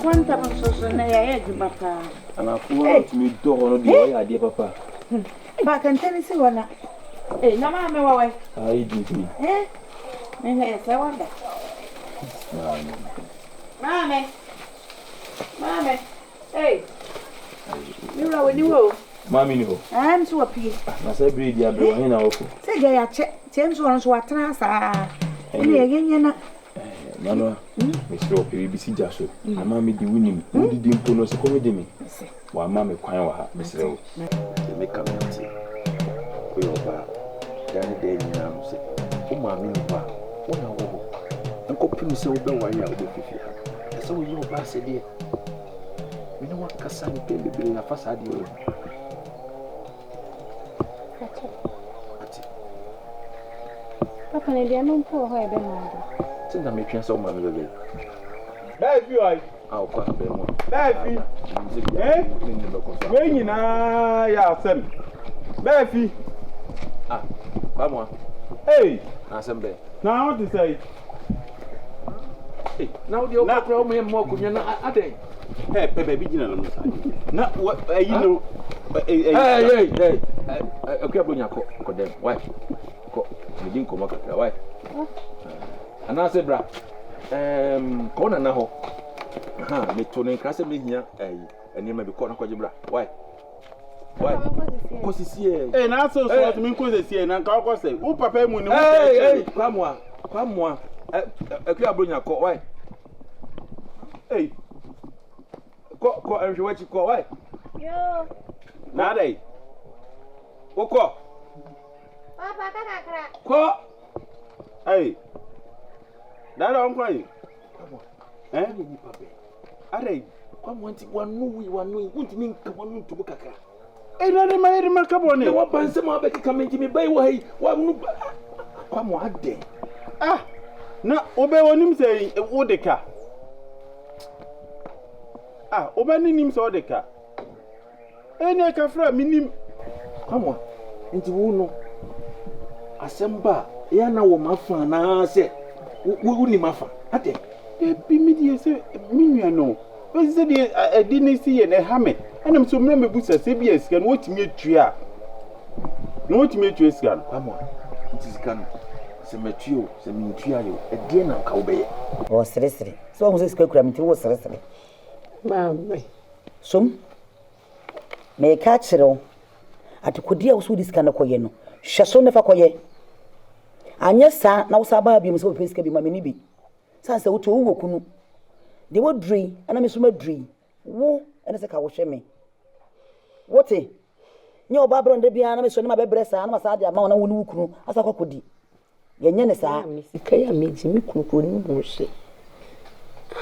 Yɛkɔ ntɛm nso so na yɛayɛ adwuma paa. Anafoɔ no tumi dɔ hɔ no deɛ ɔyɛ adeɛ papa. Fa kɛntɛn no si hɔ na. Ee, na maame wɔ wɛ. Ayi didi. Eh, mehwɛ sɛ wada. Maame. Maame. Maame. Ee. Me wura wɔ ni hɔ o. Maame ni hɔ. Ɛɛ nso wɔ pie. Na sɛ bere di abere wɔ he na wɔkɔ. Sɛ gya yɛakyɛ tiɛ nso ɔno nso watena saa. Ɛne yɛnyɛ nyɛ na. Nana, mesrɛ wo pɛ biribi si gya so. Na maame de wonim, wodidi mpo no sɛ kɔm de me. Wama me kwan wɔ ha, mesrɛ wo. Deɛ meka no nti, woyɛ ɔbaa, daa ne daa nyinaa no sɛ wo maame nni hɔ a, wo na wowɔ hɔ. Nkɔpem sɛ wobɛware a wobɛfi fie ha. Ɛsɛ sɛ woyɛ ɔbaa sɛdeɛ me ne wo akasa mpɛn bebree afa saa adeɛ wei ho. Ate. Papa na aduane mpo wɔ hɔ a ɛbɛma ade. Sɛ na metwɛn sɛ wo maame bɛbɛ yi. Bɛɛfi ɔi. A ɔkɔ abɛn mu a. Bɛɛfi. Eh? Wei nyinaa yɛ asɛm. Bɛɛfi. Ah, Kwamoa. Ei. Na asɛm bɛn? Na wo te sɛ. Ei, na wo deɛ wokɔ kora wo mɛ mmɔ akonnwa na adɛn? Ɛ pɛ baabi gyina no saa. Na wɔ ayi no. Ɛyi. Ɛy ɛy ɛy akua bronya kɔ kɔ dɛm wai kɔ medi nkɔmɔ kakra wai anaasɛ bra ɛɛm kɔ nana hɔ ha meto ne nkra sɛ mehia ɛyi nneɛma bi kɔ na kɔgye bra wai wai kɔ sisi ɛ. Ee na ase so ɔtumi nkɔ sisi ɛ na nka ɔkɔ sɛ wo papa mu ne wo sɛ ɛkyɛ. Ee kwamoa kwamoa akua bronya kɔ wai. Ei. Kɔ kɔ nhwɛ w'akyi kɔ wai. Yoo. Na adɛn? Wokɔ. Papa ka kakra. Kɔ. Ei. Dada ɔnkɔ yi. Eh? Nipa bɛ. Adɛn? Kwamo nti wano wi wano yi wontumi nka wano ntomu kakra. Ei na de ma yɛ de ma ka bɔne. Na waba nsɛm a wabɛkeka me nti me ba yi wɔ ha yi wano Kwamo adɛn? Ah na wobɛ onim sɛ wode ka. Ah wobɛ ne nim sɛ wode ka. Ei na ɛka fra menim. Kwamo nti wo no asɛm ba a ɛyɛ na wɔ m'afa anaasɛ wonim afa adɛn? Dabi me deɛ sɛ me nua no. Bɛsi sɛ deɛ ɛde ne si yɛ no ɛha me. Ɛna me nso mmerɛ mɛbu sɛ sɛ bi a sika no wɔtumi atua a na wɔtumi atua sika no. Kwame nti sika no sɛ matua o sɛ mentua yɛ o ɛdeɛ na nka wobɛyɛ. Ɔreseresere. Sɛ wahu sɛ sika kura me nti woreseresere. Maame. Som, mereka akyerɛ wo, adekodeɛ a wo sɛ wode sika no kɔyɛ no, hwɛ so na fa kɔyɛ. Anyɛ saa na wosan ba ha bio sɛ wopɛ sika bi ma me ne bi. Sane sɛ wote wowɔ kunu. Deɛ waduru yi, ɛna me nso maduru yi. Wo ɛne sɛ ka wohwɛ me. Wote? Nyɛ ɔbaa berɛ da biara na mesɔ ne ma bɛbrɛ saa na masan de ama wo na wo ne wo kunu asa akɔ akɔdi. Yɛnyɛ ne saa. Maame, sika yi a megye me kunu kuro nim ho hwee.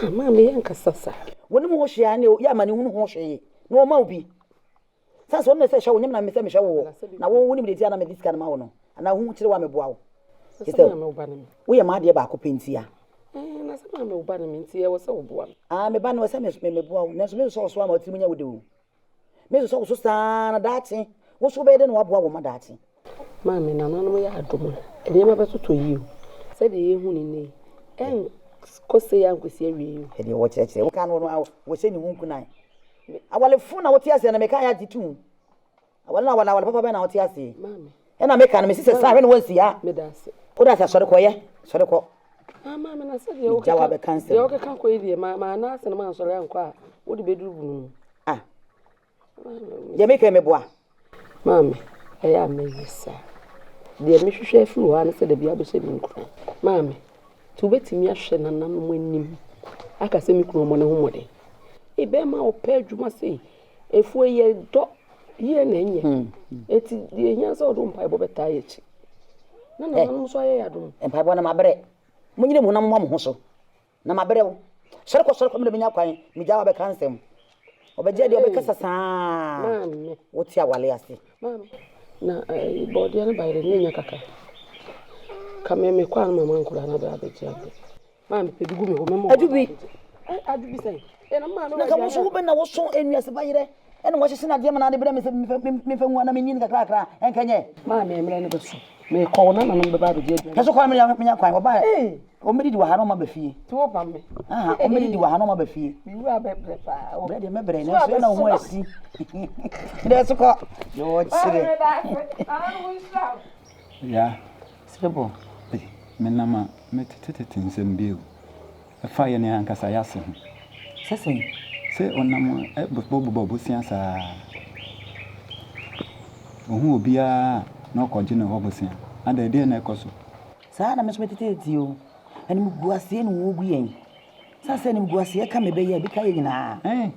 Ah, maame yɛnkasa saa. Wɔnim ho hwee a ne yɛ amanehunu ho hwee na wɔma wo bi. Sane sɛ ɔno na ɛsɛ hwɛ wo, nyɛ me na mesɛ mehwɛ wo wɔ. Na wo wonim deɛ nti a na mede sika no ma wo no. Anaa wo ho kyere wo a meboa wo. Kyerɛ sɛ woyɛ m'adeɛ baako pɛ nti a. Ɛɛ, na sɛ maame wo ba no me nti ɛwɔ sɛ woboa me. Ah, me ba no ɛwɔ sɛ meboa wo, nanso mensosɔ wo so ama wo tirim nyɛ wo dɛ o. Mensosɔ wo so saa na daakye, wo nso wobɛyɛ dɛn na woaboa wo mma daakye? Maame, nananom yɛ adom a, nneɛma bɛtotɔ yie o. Sɛdeɛ yɛhu no nnɛ yi, ɛnkɔ sei ara nkɔsi awieeɛ o. Hwɛ deɛ wɔkyerɛkyerɛ, woka no no a, wɔhyɛ ne ho nkunan. Awalefo na wote aseɛ na meka yɛ agye tom. Awale na awale awale papa bɛn na wote aseɛ. Ɛna meka no mesi sɛ saa hwɛ na wansi ha. Wode ase asɔre kɔ yɛ sɔre kɔ. Maame na sɛ deɛ wokeka deɛ wokeka kɔ yi deɛ ma ma anaase no ma ansɔre ankɔ a wode bɛduru bunu mu. Ah. Deɛ meka meboa. Maame, ɛyɛ a mɛyɛ saa. Deɛ mehwehwɛ afiri hɔ ara ne sɛ da biara wobɛhyɛ me nkuran. Maame, nti wobɛtumi ahwɛ nananom anim aka sɛ me kunu ɔmmɔ ne ho mmɔden. Ei, bɛrima a ɔpɛ adwuma sei, afuo yi yɛdɔ yie na ɛnyɛ. Enti deɛ ɛhia sɛ wode wo mpaebɔ bɛtaa yɛ akyi. Na nananom nso ayɛ yɛ adom. Mpaebɔ no mabrɛ. Monyere mo ho na mommɔ mo ho so. Na mabrɛ wo. Sɔre kɔ, sɔre kɔ, me na menya kwan, megya wo abɛka nsɛm. Ɔbɛgye deɛ ɔbɛkasa saa. Wote awale ase. Maame, na eh, bɔɔdeɛ no bayerɛ ne nya kakra. Ka me mekɔ a no mama nkwadaa no abɛ abɛgye adeɛ. Maame pɛ bi gu me hɔ mɛma Adu bi. Adu bi sɛn? Na ka wo nso wobɛ na woso nnuase bayerɛ. Ɛna wɔahyehye no adeɛ ma no ade brɛ me sɛ memfa ngu anaa menyi no kakrakra a, ɛnka nyɛ. Maame, mmerɛ no bɛso. Merekɔ, wo nananom bɛba abɛgye aduane. Hwɛ so kwan menya kwan, wɔba a, wɔmmɛdidi wɔ ha na wɔaba fie. Nti woba me. Aha, wɔmmɛdidi wɔ ha na wɔaba fie. Me wura bɛbrɛ paa. Brɛ deɛ mɛbrɛ, nanso ɛna wo ho asi. Mede so kɔ. Deɛ wɔkyerɛ. Ya. Serebo. Menam a metetetete nsɛm bi o. Ɛfa yɛn ankasa yɛn ase ho. Sɛ sɛn? Sɛ ɔnam bobɔ bosea saa. Ohu obiara a na ɔkɔgye ne hɔ bosea. Adɛn, ɛdeɛn na ɛkɔ so? Saa na me nso meteteete o. Animguaseɛ na wɔgu yɛn. Sane sɛ animguaseɛ ka me bɛyɛ a, ebi ka yɛn nyinaa.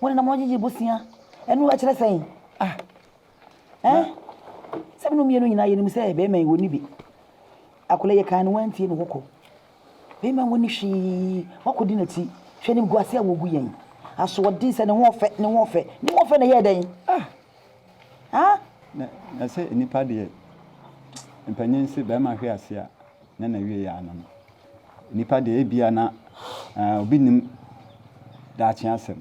Wɔnenam hɔ gyegye bosea. Ɛno ɛkyerɛ sɛn? Ah! Eh? Sɛ me no mmienu nyinaa yɛnim sɛ bɛrima yi wɔnni bi. Akwadaa yi yɛkaa no wantie ne hɔ kɔ. Bɛrima wɔnni hwee, wakɔdi n'akyi. Hwɛ animguase a wɔgu yɛn. Asoɔden sɛ ne ho ɔfɛ, ne ho ɔfɛ. Ne ho ɔfɛ na ɛyɛɛ dɛn? Ah! Ah! Na, na sɛ nnipa deɛ, mpanyin se bɛrima hwe ase a, na n'awie yɛ ano no. Nnipa deɛ ebia na uh, obi nim daakye asɛm.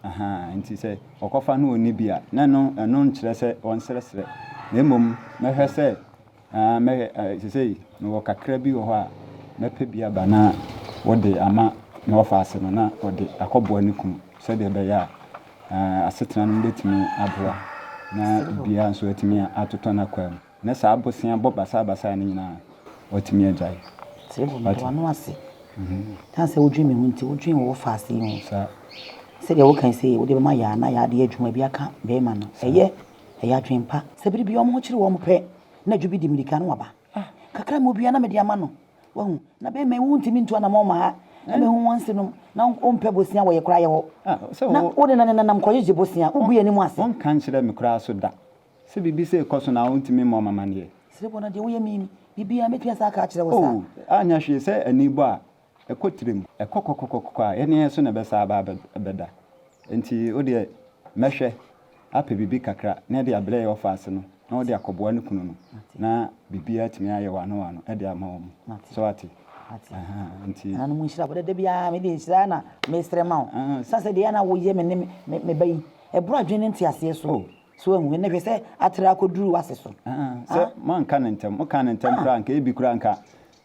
Aha, nti sɛ ɔkɔfa no ɔnni bi a, na ɛno, ɛno nkyerɛ sɛ ɔnsrɛsrɛ. Na mmom mɛhwɛ sɛ Aa mɛyɛ ɛ sesei mewɔ kakra bi wɔ hɔ a mɛpɛ bi aba na wɔde ama me wɔfaase no na ɔde akɔboa ne kunu sɛdeɛ ɛbɛyɛ a aa asetena no bɛtumi aboa na biribiara nso atumi atotɔ n'akwaa mu na saa bosea bɔ basaabasaa no nyinaa watumi agyae. Serebo meda w'ano ase ɛsiane sɛ wodwen me ho nti wodwen wo wɔfaase yi ho Saa. Sɛdeɛ woka yi sei wode bɛma Yaa na Yaa de yɛ adwuma bi aka bɛrima no ɛyɛ Ɛyɛ adwene pa. Sɛ bere bi wɔn ho kyere wɔn pɛ na adwo bi di mmirika na waba. Kakra mu biara na mede ama no. Wahu? Na bɛrima yi wontumi ntu anammɔn mma ha mmɛhu wɔn nsenom na wompɛ bosea wɔ yɛ koraa yɛ hɔ. Na wo de na nenam kɔgyegye bosea, wogu yɛn anim ase. Wonka nkyerɛ me koraa so da sɛ biribi sei rekɔ so na wontumi mmɔ me amanneɛ. Serebo, na deɛ woyɛ me yi, biribiara mɛtumi asan aka akyerɛ wo saa? Oh, anyɛ hwee sɛ ani bɔ a, Ɛkɔ tirim. Ɛkɔ kɔkɔkɔkɔ a, yɛne yɛn so na ɛbɛsan aba abɛda. Enti wo deɛ, mɛhwɛ apɛ biribi kakra na ɛde abrɛ yɛn ɔfaase no na ɔde akɔboa ne kunu no na biribiara atumi ayɛ wano wano de ama wɔn. So woate? Ahaa, enti. Nananom nhyira wo. Da biara mede nhyira na mesrɛ ma wo. Sane sɛ deɛ na woyɛ me ne me ba yi, ɛboro adwene ne nteaseɛ so. So wahu? Ɛnnɛ hwɛ sɛ atra akɔduru w'ase so. Sɛ moanka no ntɛm, mokaa no ntɛm koraa anka ebi koraa anka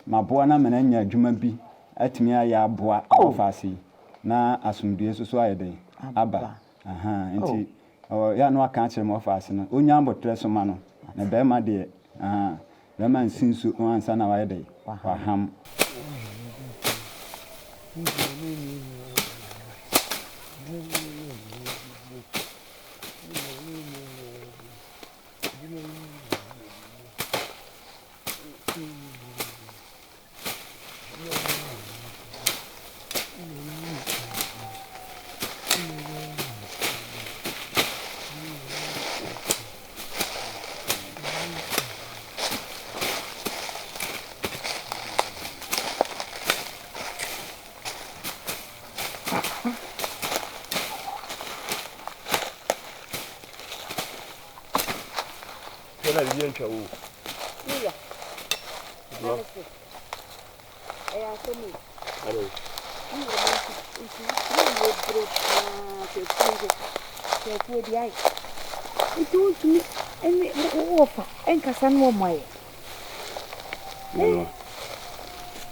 Maboa no ama no anya adwuma bi atumi ayɛ aboa wɔfaase yi na asomdwoeɛ nso so ayɛ dɛn aba. Ahaa, nti ɔyɛ a na waka akyerɛ me wɔfaase no, ɔnya aboterɛ so ma no, na bɛrima deɛ, ahaa, bɛrima nsi nsu ansa na wayɛ dɛn, waham. Hwɛ na biribi antwa wo o. Mia, na me se, ɛyɛ asɛm o. Adɛn? Me wura mo nti, nti me wie bere paa sɛ afuo hwɛ, sɛ afuo deɛ ayɛ. Nti wontumi ne wo wɔfa nkasa ne wɔn ayɛ. Nana,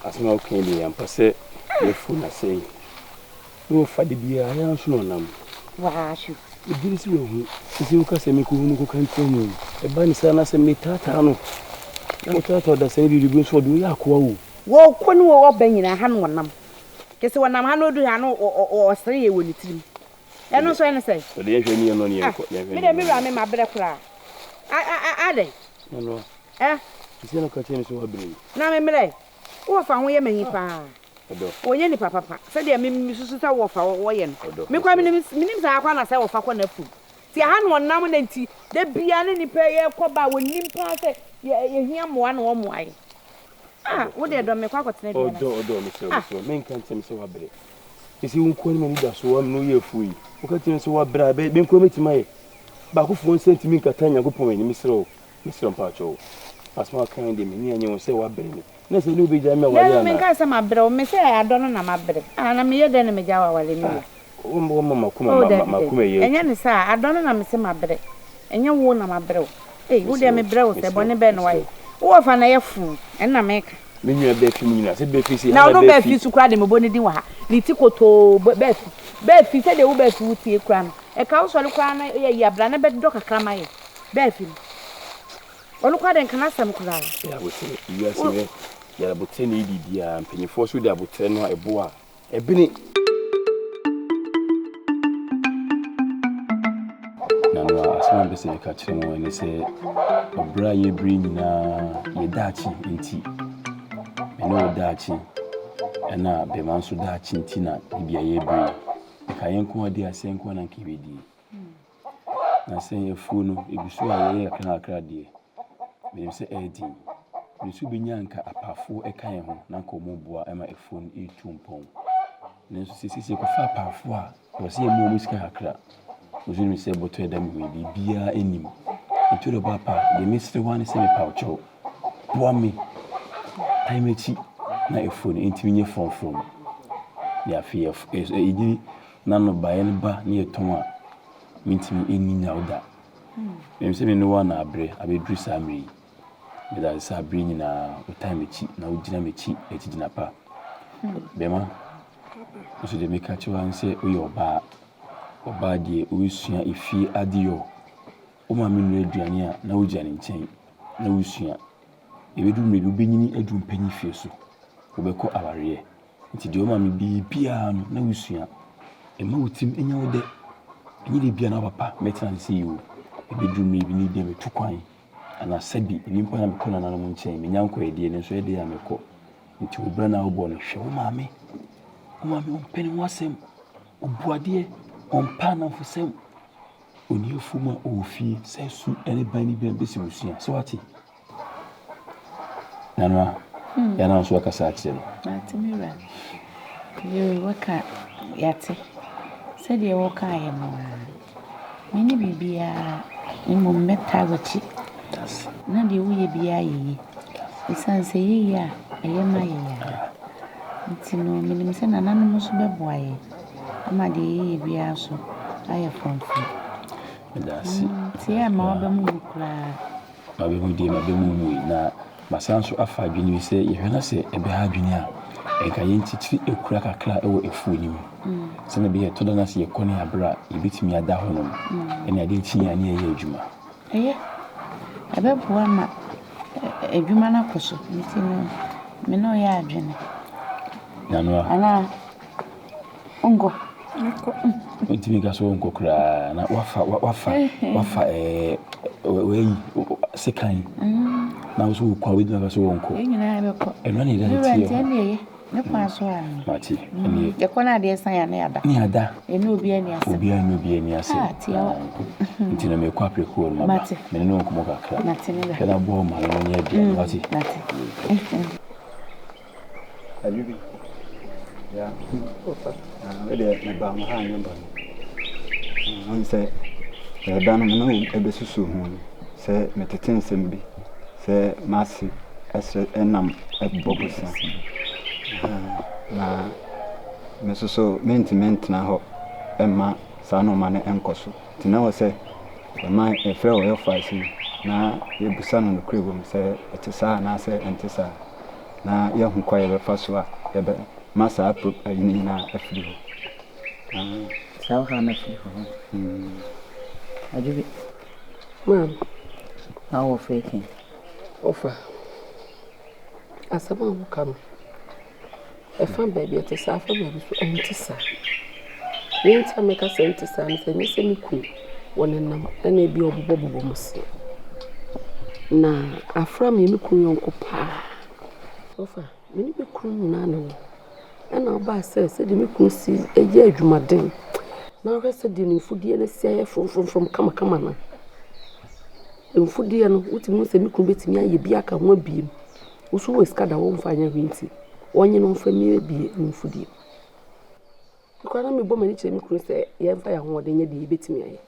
asɛm a woka yi deɛ ampa sɛ yɛafuo no asɛe. Ne wɔfa de biara yɛn nso na ɔnam. Waa hwɛ. Megye di sɛ wahu. Enti woka sɛ menkɔhu no nkɔka nkyerɛ no yi, ɛba ne saa na sɛ metaataa no, na metaataa ɔdasani bi biribi nso ɔde wo yɛ akoa o. Wɔkɔ ne wɔba nyinaa ha na wɔnam. Kyerɛ sɛ wɔnam ha na ɔduru ha na ɔsere yɛ wɔ ne tirim. Ɛno nso ɛne sɛn? Ɔde yɛnhwɛ ne yɛn no ne yɛnkɔ. Ah, me deɛ me wura me mabrɛ koraa. Adɛn? Nana, Eh? sisi na ɔka kyerɛ me sɛ wabrɛ yi. Na me mmerɛ, wo wɔfa ho yɛ m'ahi paa. Ɔdɔ. Ɔnyɛ nipa papa. Sɛdeɛ me mesusu sɛ wɔfa wɔyɛ no. Ɔdɔ. Me koraa menim menim saa koraa na sɛ wɔfa kɔ n'afum. Nti ɛha na ɔnam na nti da biara ne nipa yɛkɔ ba a wɔnim paa sɛ yɛ yɛhia mmoa na wɔmmoa yɛn. Ah wo deɛ dɔ mekɔ akɔtena dua no Ɔdɔ ase. ɔdɔ mesrɛ wo Ah. mesrɛ wo menka nkyerɛ me sɛ wabrɛ. Sisi wo nkoa ne m'anidasoɔ amene woyɛ afuo yi. Woka kyerɛ me sɛ wabrɛ a bɛ me nkoa mɛtumi ayɛ. Baakofoɔ nsa ntumi nkata Nyankopɔn anim mesrɛ wo mesrɛ wo mpakyɛw. Asɛm a woka yi deɛ m'ani annye ho sɛ wabrɛ me. Na sɛ ne wobɛgyae me aware Dabi, anaa? menkaa sɛ mabrɛ wo, mese adɔ no na mabrɛ. Ah, na meyɛ dɛn na magyae wo aware me wura? Woma makoma Oh, dabi, makoma dabi. yɛ Ɛnyɛ atu. ne saa. Adɔ no na mese mabrɛ. Ɛnyɛ wo na mabrɛ wo. Ei, wo Mesrɛ deɛ wo, mebrɛ wo sɛ, mesrɛ wo, bɔne bɛn na mesrɛ woayɛ? wo. Wo wɔfa na ɛyɛ foo, ɛno na meka. Me nua bɛɛfi mu nyina, sɛ bɛɛfi sei, Na ha na ɔno bɛɛfi bɛɛfi. so koraa de mebɔ ne din wɔ ha. Ne ti kotoo bɛɛfi. Bɛɛfi, sɛdeɛ wo bɛɛfi wo tie koraa no, ɛka wo sɔre koraa na yɛ yi a, bra na bɛdɔ kakra ma yɛ. Bɛɛfi no. Ɔno koraa de nka n'asɛm koraa. Yɛ aboterɛ, ewiase mu yɛ aboterɛ na ɛyɛ biribiara, mpanyinfoɔ nso de aboterɛ no a ɛboa Ɛbene. Na no a asɛm a mepɛ sɛ meka kyerɛ mo ne sɛ ɔbrɛ a yɛbrɛ nyinaa yɛ daakye nti me ne wo daakye ɛna bɛma nso daakye nti na ebi a yɛbrɛ yi ɛka yɛn nko adi asɛ nko na nka yɛbɛdie na sɛ afuo no ɛgu so a yɛyɛ kakra kakra deɛ Menim sɛ ɛyɛ den. Me nso bɛnya anka apaafoɔ ɛka yɛn ho na anka wɔn boa ma afuo no ɛretu mpɔn. Nanso seesei sɛ yɛkɔfa apaafoɔ a, ɛwɔ sɛ yɛma wɔn sika kakra. Wo nso nim sɛ bɔtɔ a ɛda me ho yi, biribiara nnim. Nti wode ɔba apa a, deɛ mesrɛ wo ara ne sɛ mepa wo kyɛw, boa me, tae m'akyi na afuo no ɛntumi nyɛ frɔmfrɔm. Na afei ɛnyini na nnɔbaeɛ no ba na yɛtɔn a, mentumi ɛnni nyaw da. Menim sɛ me ne wo ana abrɛ abɛduru saa mmerɛ yi. Meda ase sɛ aberɛ nyinaa wotaa m'akyi na wogyina m'akyi akyigyina pa. Bɛma, nso deɛ meka kyerɛ wo ara ne sɛ woyɛ ɔbaa. Ɔbaa deɛ wosua efie adeyɔ. Wo maame noa aduane a na wogyina ne nkyɛn na wosua. Ɛbɛduru mmerɛ bi wobɛnyini aduru mpanyin fie so. Wobɛkɔ awareɛ. Nti deɛ ɔma me biribiara no na wosua. Ɛma wo tirim nya wo dɛ. Ɛnyɛ da biara na wo papa bɛtena ase sɛ yoo, ɛbɛduru mmerɛ bi na ebia metu kwan anaa sɛbi ebi mpo a na mekɔ nananom nkyɛn, menya nkɔeɛ deɛ nanso ɛyɛ dɛn a mekɔ. Nti wo berɛ no a wobɔ no, hwɛ wo maame. Wo maame ɔmpɛ ne ho asɛm, ɔbu adeɛ, ɔmpɛ anamfosɛm. Ɔnni afuom a ɔwɔ fie sɛ su ne ban no bi a bɛsi wo sua. So wate? Nana, hmm. Yana nso akasa akyerɛ no. Mate me wura. Yoo, waka yate. Sɛdeɛ wokaeɛ no ara. Menni biribiara, mmom mɛtaa w'akyi. Na deɛ woyɛ biara yɛ yie. Ɛsiane sɛ ɛyɛ yie a, ɛyɛ ma yɛn ara. Nti no, menim sɛ nananom nso bɛboa yɛn ama deɛ yɛyɛ biara nso ayɛ frɔmfrɔm. Meda ase. Nti ɛmma w'aba mu mmu koraa. M'aba mu deɛ m'aba mu mmui na masan nso afa adwene bi sɛ yɛhwɛ na sɛ ɛbɛha adwene a nka yɛnkyekyere akura kakra wɔ afuo no mu sɛdeɛ ɛbɛyɛ ɛtɔ da no sɛ yɛkɔ ne aberɛ a yɛbɛtumi ada hɔnom ɛne adeɛ kyi a ne yɛyɛ adwuma. Ɛyɛ, ɛbɛboa ma adwuma no akɔ so nti no me ne wo yɛ adwene. Nanoa. Anaa wonkɔ? Mɛkɔ. Wontumi nka sɛ wonkɔ koraa na wafa wafa wafa ɛɛ wayi sekan na wo so wokɔ a wobɛtumi aka sɛ wonkɔ. Yɛn nyinaa bɛkɔ. Ɛno ne yɛda ne tie ho. Ɛyɛ ne kwan so a. Mate ɛneɛ. Yɛkɔ na adeɛ san yɛ a na yɛada. Ne yɛada. Ɛne obiara ni asɛm. Obiara ne obiara ni asɛm. Ah, tiawa. Nti na mekɔ aprɛko hɔ no maba. Mate. Mene ne wo nkɔmmɔ kakra. Mate me wura. Hwɛ na boa wo maame no nyɛ aduane wate. Mate. Adwo bi. Ya. Ah, wo deɛ mebaa mo ha anyɛ bɔne. Wohu sɛ ɛda no me ne wo bɛsusu ho no sɛ metete nsɛm bi sɛ m'ase ɛsrɛ nam bɔ bosea. Na me nso so mentumi ntena hɔ mma saa nneɛma no nkɔ so. Nti na ɛwɔ sɛ yɛma yɛfrɛ ɔyɛfoɔ yi na yɛbisa no nokorɛ wɔ mu sɛ ɛte saa anaasɛ ɛnte saa. na yɛahu kwan a yɛbɛfa so a yɛbɛma saa pro ayi no nyinaa afiri hɔ. Saa ɔhaw no afiri hɔ. Adwo bi. Maame. Na wɔ fɛ ke. Ɔfa. Asɛm a woka no, ɛfa baabi ɛte saa, ɛfa baabi so ɛnte saa. Nea nti a meka sɛ ɛnte saa ne sɛ, ɛnyɛ sɛ me kunu wɔnenam ɛna ebi ɔbobɔbobɔ mo se. Na afra meyɛ me kunu yɔnko paa. Ɔfa, me ne me kunu nyinaa na ɛwɔ. Ɛna ɔbaa sɛ sɛdeɛ me kunu si yɛ adwumaden na wohwɛ sɛdeɛ ne mfudeɛ no asi ayɛ frɔmfrɔmfrɔm kamakama no a, mfudeɛ no wotumi hu sɛ me kunu bɛtumi ayɛ bi aka ho abiem. Wo nso wowɔ sika da womfa nyɛ hwee nti, ɔnye no mfa mmiebie ne mfudeɛ mu. Me koraa na mebɔ m'ani kyerɛ me kunu sɛ yɛmfa yɛn ahoɔden nyɛ deɛ yɛbɛtumi ayɛ.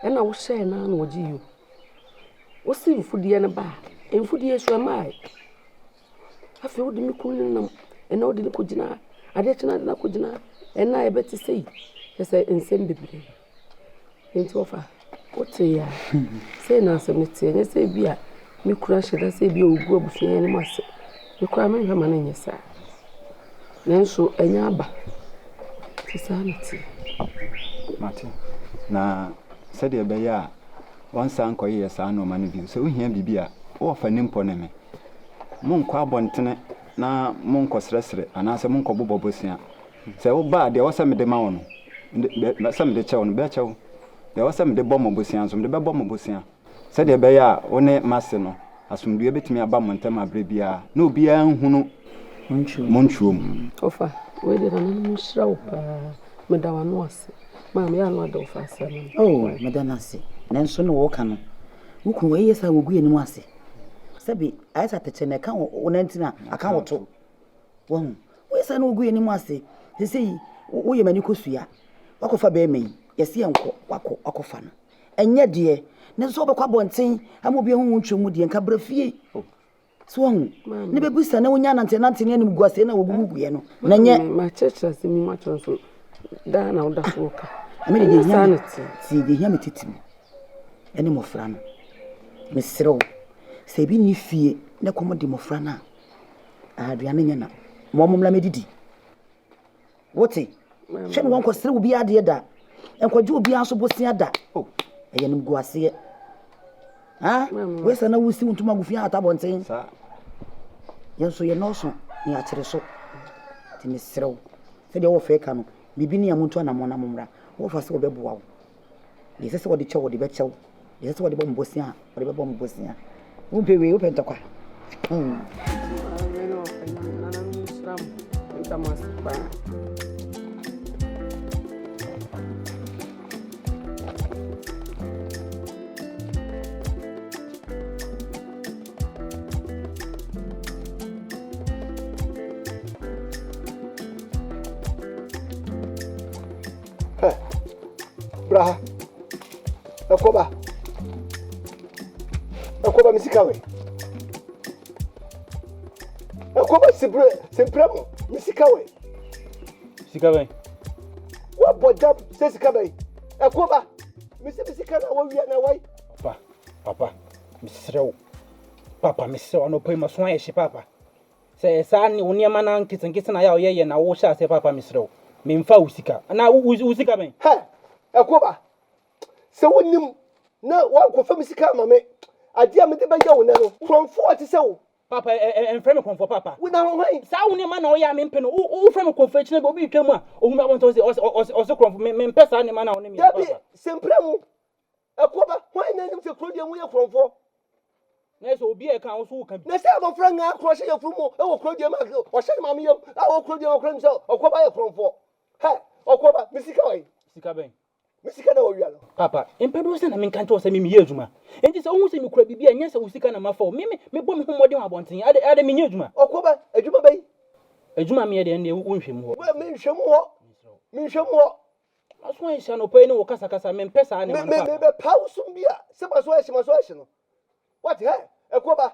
Ɛna wohyɛɛ no ara na ɔgye yi o. Wosi mfudeɛ no ba a, mfudeɛ so ɛmaae. Afei wode me kunu nenam, ɛnɛ wode no kɔgyina ha, adeɛ kye no wode no akɔgyina ha, ɛnɛ a yɛbɛte sei. Kyerɛ sɛ nsɛm bebree. Enti wɔfa, wotee a, sei na asɛm no teɛ. Ɛnyɛ sɛ ebi a me kunu ahyɛ da sɛ ebi a ɔgu abusua yi anim ase. Me koraa menhwɛ ma no nyɛ saa. Nanso ɛnyɛ aba. Nti saa na ɛteɛ. Mate. Na sɛdeɛ ɛbɛyɛ a wɔnsan nkɔyeyɛ saa nnoɔma no bio. Sɛ wohia biribi a, wo wɔfa nimpɔ ne me. Monkɔ abɔntene na monkɔsrɛsrɛ anaasɛ monkɔbobɔ bosea. Sɛ woba a, deɛ ɛwɔ sɛ mede ma wo no, sɛ mede kyɛ wo no, mɛkyɛ wo. Deɛ ɛwɔ sɛ mede bɔ mo bosea nso, mede bɛbɔ mo bosea, sɛdeɛ ɛbɛyɛ a wo ne m'ase no, asomdwoeɛ bɛtumi aba mo ntam aberɛ biara, na obiara nhunu mo ntwerɛ mu. Ɔfa, wei deɛ nananom nhyira wo paa. Meda w'ano ase. Maame, yɛ ano ada wo fa ase ama me. Oh, meda no ase. Nanso ne wɔka no, wo kunu ɛyɛ sɛ wɔgu yɛn anim ase. Sɛbi, ayɛ sɛ atɛkyɛ na ɛka wo nantin a, aka wo to. Wahu? Woyɛ saa na wogu yɛn anim ase. Seesei woyɛ m'ani kosua. Woakɔfa barima yi, yɛse yɛnkɔ, woakɔ akɔfa no. Ɛnyɛ deɛ, nanso sɛ wobɛkɔ abɔnten ama obi ahu wo ntwom mu deɛ, nka bra fie. So wahu? Ne bɛbisa na wonya anantenante ne animguaseɛ na wɔguguguiɛ no, na nyɛ. Makyerɛkyerɛ asɛm yi mu akyerɛ nso daa na woda so ka. Ɛme de deɛ hia me, tie deɛ hia me titiriw ɛne mmɔfra no. Mesrɛ wo, sɛ ebi nni fie na kɔm de mmɔfra no a, Aduane nyɛ na. Ma wɔn mmra mmɛdidi. Wote? Hwɛ na wɔnkɔsrɛ obiara adeɛ da. Nkɔgye obiara nso bosea da. Oh, ɛyɛ animguaseɛ. Ha? Wei sɛ na wosi wo ntoma gu fi ahata abɔnten. Yɛn nso yɛnnɔɔso na yɛakyere so. Nti mesrɛ wo, sɛdeɛ wowɔ fɛ ka no, biribi ni a montu anammɔn na mommra. Wɔfa sɛ wɔbɛboa wo. Deɛ ɛsɛ sɛ wɔde kyɛ wo, wɔde bɛkyɛ wo. Deɛ ɛsɛ sɛ wɔde bɔ mo bosea a, wɔde bɛbɔ mo bosea. Wompɛ wei, wopɛ ntɔkwa. Hmm. Hɛ, bra ha. Ɛkɔba. Ɛkɔba me sika wɛ. Ɛkɔba sipre sipre mu me sika wɛ. Sika bɛn? Wabɔ dam sɛ sika bɛn? Ɛkɔba me sɛ me sika na wɔwia na wɔyi. Papa, papa, mesrɛ wo. Papa, mesrɛ wo anɔpa yi maso ayɛ hye papa. Sɛ saa ne wo nneɛma na nketenkete na yɛ a ɔyɛ yɛ na wo hyɛ aseɛ paapa mesrɛ wo memfa wo sika na wo wo sika bɛn. Hɛ! Ɛkoba, sɛ wonim na woankɔfa me sika ama me, adeɛ a mede bɛyɛ wo nnɛ no, korɔmfoɔ a ɔte sɛ wo. Paapa ɛ ɛ ɛmfrɛ me korɔmfoɔ paapa. Wo na hwan? Saa wo nneɛma na ɔyɛ a mempɛ no, wo wofrɛ me korɔmfoɔ akyire bi obi retwa mu a ɔhu me abɔnten ɔse ɔse ɔse ɔse korɔmfoɔ me mempɛ saa nneɛma no a wo ne me yɛ no Dabi, paapa. sɛ mpira mu, Ɛkoba, hwan na anim sɛ kuro deɛ mu yɛ korɔmfoɔ? Na sɛ obi a ɛka wo so woka bi. Na sɛ abɔfra ngaa korɔ hyɛ yafunu mu wɔ kuro deɛ mu a ɔhyɛ ne maame yam a wɔ kuro deɛ mu akora nim sɛ ɔkɔba yɛ korɔmfoɔ. Hɛ, ɔkɔba, me sika wɔ he? Sika bɛn? Me sika na wɔwia no. Papa, mpɛ dodoɔ sɛ na menka nkyerɛ wo sɛ me meyɛ adwuma. Enti sɛ wohu sɛ mekura biribi a, ɛnyɛ sɛ wo sika na mafa o. Me, me, mebɔ me ho mmɔden wɔ abɔnten. Adɛ, adɛ menyɛ adwuma? Ɔkɔba, adwuma bɛn? Adwuma a meyɛ deɛ, ɛndeɛ wonhwɛ mu hɔ. Menhwɛ mu hɔ. Menhwɛ mu hɔ. Maso ayɛ hye anɔpa yi ne wo kasakasa mempɛ saa nneɛma no papa. Mebɛpa wo som bi a sɛ maso ayɛ hye maso ayɛ hye no wate hɛ ɛkɔ ba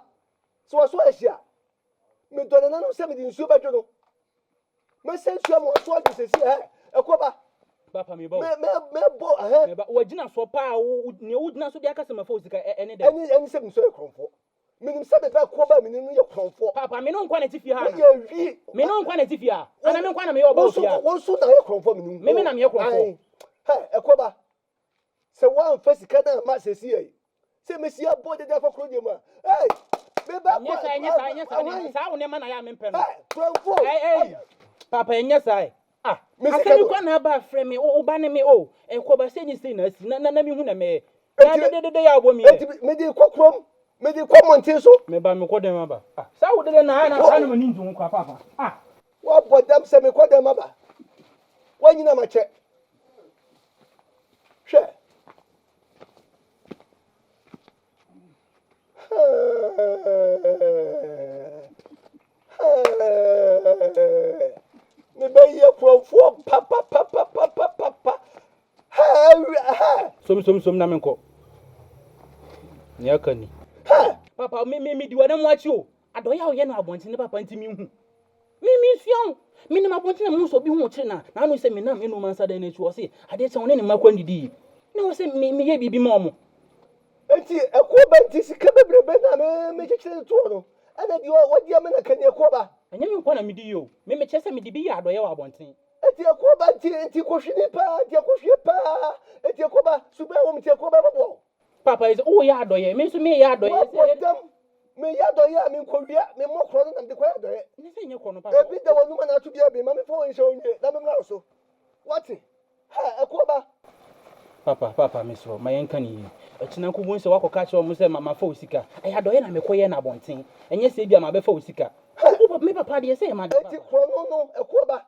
sɛ waso ayɛ hye a medɔ nananom sɛ mede nsuo bɛdwo no mɛsɛ nsuo ama waso adwo sɛsi hɛ ɛkɔ ba Papa meba o. Mɛbɔ ɛhɛ. Meba wagyina so paa wo nea wogyina so de akasa mafa wo sika ɛne dɛn. Ɛne ɛne sɛ mesɔ yɛ korɔmfoɔ. Menim sɛ me ba kuo ba a menim no yɛ korɔmfoɔ. Paapa, me ne wo nkoa na ɛte fie ha ana? Woyɛ wi. Me ne wo nkoa na ɛte fie ha? Ana me nkoa na meyɛ ɔba wɔ fie ha? Wo nso na woyɛ korɔmfoɔ menim. Me me na meyɛ korɔmfoɔ. Ae. Hɛ, ɛkuo ba, sɛ woamfa sika no amma seesei yi, sɛ mɛsi abɔ dede afa kuro deɛ mu a, ei, me ba Ɛnyɛ saa, ɛnyɛ saa, ɛnyɛ saa, Hwan? saa wo nneɛma na yɛ a mempɛ no. Hɛ, korɔmfoɔ. Ei, ei, paapa, ɛnyɛ saa ɛ. Ah, Me sika asɛm yi no. koraa na aba afrɛ me, wo ba ne me, oh, ɛkuo ba, sei ne sei na asi, na, na, na mehu na mɛyɛ. Na dededede yɛ a wobɔ me yɛ. Enti mede kɔ kurom, mede kɔ mmɔnten so. Meba mekɔ dɛm aba. Ah, saa wo dede na na saa na m'ani ngye ho koraa paapa. Ah. Woabɔ dam sɛ mekɔ dɛm aba. Woanyina makyɛ. Hwɛ. Mebɛyɛ kurɔfoɔ papapapapapapa. Som som som na menkɔ. Nea aka ni. Papa me me medi w'anam akyi o. Adɔeɛ a woyɛ no abɔnten ne papa nti menhu. Me mensua wo. Menam abɔnten na mehu sɛ obi ho rekyere no a, n'ano sɛ menam ɛnum ansa dan no akyi. Ɔse adeɛ kyɛ ɔne ne mma kɔ nnidii. Na ɛwɔ sɛ me meyɛ biribi ma wɔn. Enti ɛkoɔ ba nti sika bebrebe no a me mekyekyere de toɔ no, ɛna deɛ wadi ama no aka ni ɛkoɔ ba. Ɛnyɛ me nko ara na medi yi o. Me mekyerɛ sɛ mede bi yɛ adɔeɛ wɔ abɔnten. Enti ɛkoɔ ba nti nti kɔhwini paa nti ɛkɔhwie paa nti ɛkoɔ ba suban wɔ mu nti ɛkoɔ ba ɛbɛboa wo. Papa yi sɛ woyɛ adɔeɛ, me nso meyɛ adɔeɛ. Woabɔ dam, meyɛ adɔeɛ a menkɔwia, memmɔ korɔ no na mede kɔyɛ adɔeɛ. Ne sɛ nyɛ korɔ no papa. Ebi da w'anum anaa to biara bi, ma memfa wo nhyɛ wo nwie na memmra wo so. Woate? Hɛ, ɛkoɔ ba. Papa, papa, mesrɛ wo, ma yɛnka no yie. Ɛkyena nko wobɛhu sɛ woakɔka akyerɛ wɔn sɛ mafa wo sika. Ɛyɛ adɔeɛ na mekɔyɛɛ no abɔnten. Ɛnyɛ sɛ ebia mabɛfa wo sika. Hɛ! Wo papa, me papa deɛ sɛ ɛyɛ m'ade Enti papa. korɔ no no, ɛkoɔ ba.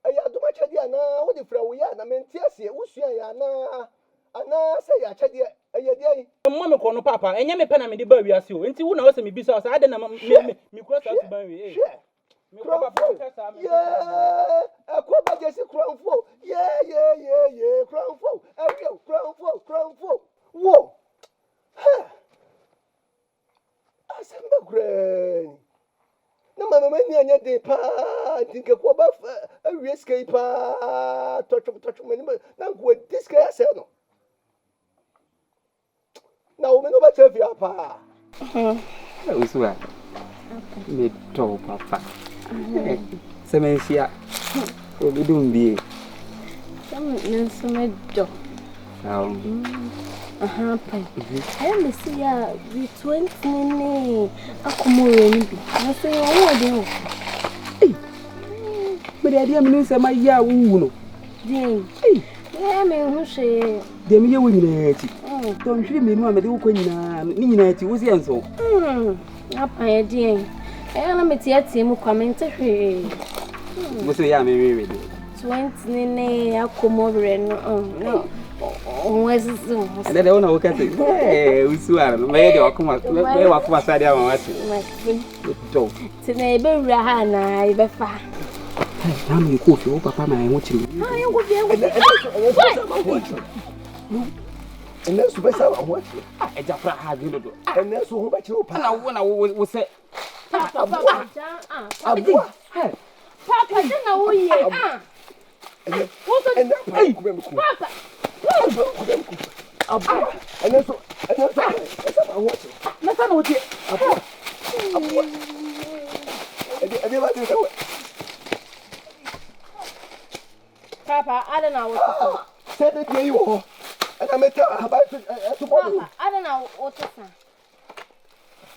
Ɛyɛ adom akyɛdeɛ anaa wode fira wo yɛ a na mente aseɛ, wosuaeɛ anaa anaa sɛ ɛyɛ akyɛdeɛ, ɛyɛ deɛn? Mmɔ me korɔ no paapa, ɛnyɛ me pɛ na mede baa wiase o, enti wo na ɛwɔ sɛ mebisa wo sɛ adɛn na me Hwɛ! me mekura saa Hwɛ! suban wei, ei. Hwɛ! Me papa Korɔmfoɔ menka saa, menka saa bio. Yee! Ɛkoɔ ba gyesi korɔmfoɔ Yee yee yee yee korɔmfoɔ Ɛwie o korɔmfoɔ korɔmfoɔ Wo! Hɛ! Asɛm bɛ koraa ni. Na mama m'ani anyɛ den paa nti nka kuo ba awie sika yi paa tɔtwom tɔtwom m'anim na nka wadi sika yi asɛe no. Na wo me no bɛkyɛ fie paa. Owusu a, medɔ wo papa. Sɛ manhyia, obi dum bie. Sɛ me nso medɔ. Aha pɛn. Ɛyɛ me si yɛ a bi 20 ne akɔmɔwura no bi. Na sɛ yɛ ɔwɔ ɔden wɔ. Ei! Mede adeɛ a menim sɛ mayɛ a wowu no. Deɛn? Ei! Yɛ me ho hwee. Deɛ meyɛ wo nyinaa akyi. Dɔnhwere mmienu a mede wo kɔ nyinaa no, ne nyinaa akyi, wo se ɛnso. Apa yɛ deɛn? Ɛyɛ na meteatea mu kwa, mente hwee. Wo se yɛ a menwewe deɛ. 20 ne akɔmmɔ werɛ no, na ɔho asisi wo ho. Ɛnɛ deɛ wo na woka sɛ, ɛɛ, wosu ara no, mɛyɛ deɛ wakoma, mɛyɛ wakoma so adeɛ ama wate. Mate. Dɔw. Nti na yɛbɛwura ha anaa yɛbɛfa? Naa mi kɔ fie, wo papa ma ɛho kyerɛ. Ah, yɛnkɔ fie, yɛnkɔ fie. Ɛnɛ nso bɛsa ma ho akyerɛ. Ɛgya kora ha adwene dodo. Ɛnɛ nso ho bɛkyerɛ wo paa. Ɛna wo na wo wo sɛ. Papa, Aboa. Papa, dɛn na woyɛ? Ah. Ɛnɛ ɛnɛ apa nkubɛ mu ku. Papa. Apa nkubɛ mu ku. Aboa. Ɛnɛ nso ɛnɛ nso ɛsɛ ma ho akyerɛ. Na sɛ na wotie. Aboa. Aboa. Ɛde ɛde ba de sɛ wɛ. Papa, adɛn na wote sa? Sɛ de deɛ yi wɔ hɔ. Ɛna mɛtɛ ahaban to ɛto bɔ Papa, adɛn na wote sa?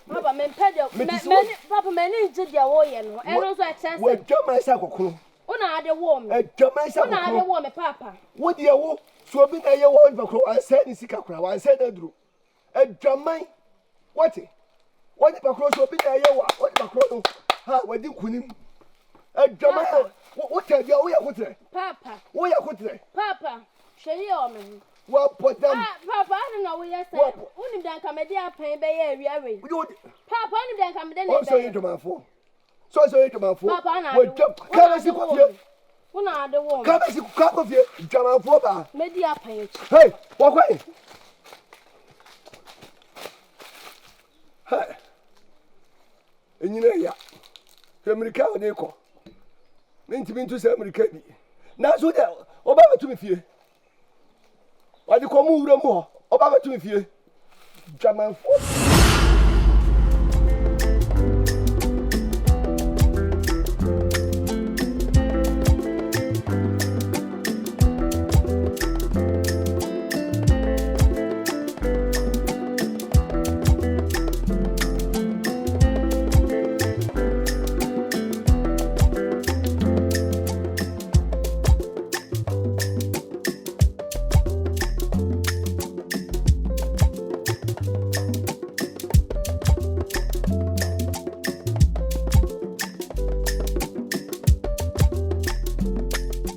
Papa, mempɛ deɛ mɛ papa m'ani ngye deɛ woyɛ no. Ɛno nso ɛkyerɛ sɛ. Wɔadwaman sɛ akɔkono. Wo na ade woo me. Adwaman sɛ akɔkono. Wo na ade woo me papa. Wo deɛ wo so obi na ɛyɛ wɔ nipa korɔ wansɛe ne sika koraa wansɛe n'aduro. Adwaman wate wɔ nipa korɔ so obi na ɛyɛ wɔ a wɔ nipa korɔ no ha wadi nkunim. Adwaman a wo tɛ bia woyɛ kotrɛ. Papa. Woyɛ kotrɛ. Papa hwɛ yie wɔ me ho. Wabɔ dam. Ah, papa, adi na woyɛ sɛ. Wonim dɛ nka mede apɛn bɛyɛ awia wei. Papa, wonim dɛ nka mede ne bɛyɛ. Ɔsɛ ɔyɛ dwamanfoɔ. Sɛ ɔsɛ ɔyɛ dwamanfoɔ. Papa, na ade Wɔdwam. Kaa bɛsi kɔ fie. Wo na ade wɔ me. Kaa bɛsi kaa kɔ fie. Dwamanfoɔ baa. Medi apɛn akyi. Hey, wɔkɔ yi. Hey. Enyina ya. Hwɛ mmirika a ɔde kɔ. Mentumi ntu saa mmirika bi. Nanso deɛ ɔba bɛto me fie. Wɔde kɔ mu wura mu hɔ. Ɔba bɛto me fie. Dwamanfoɔ.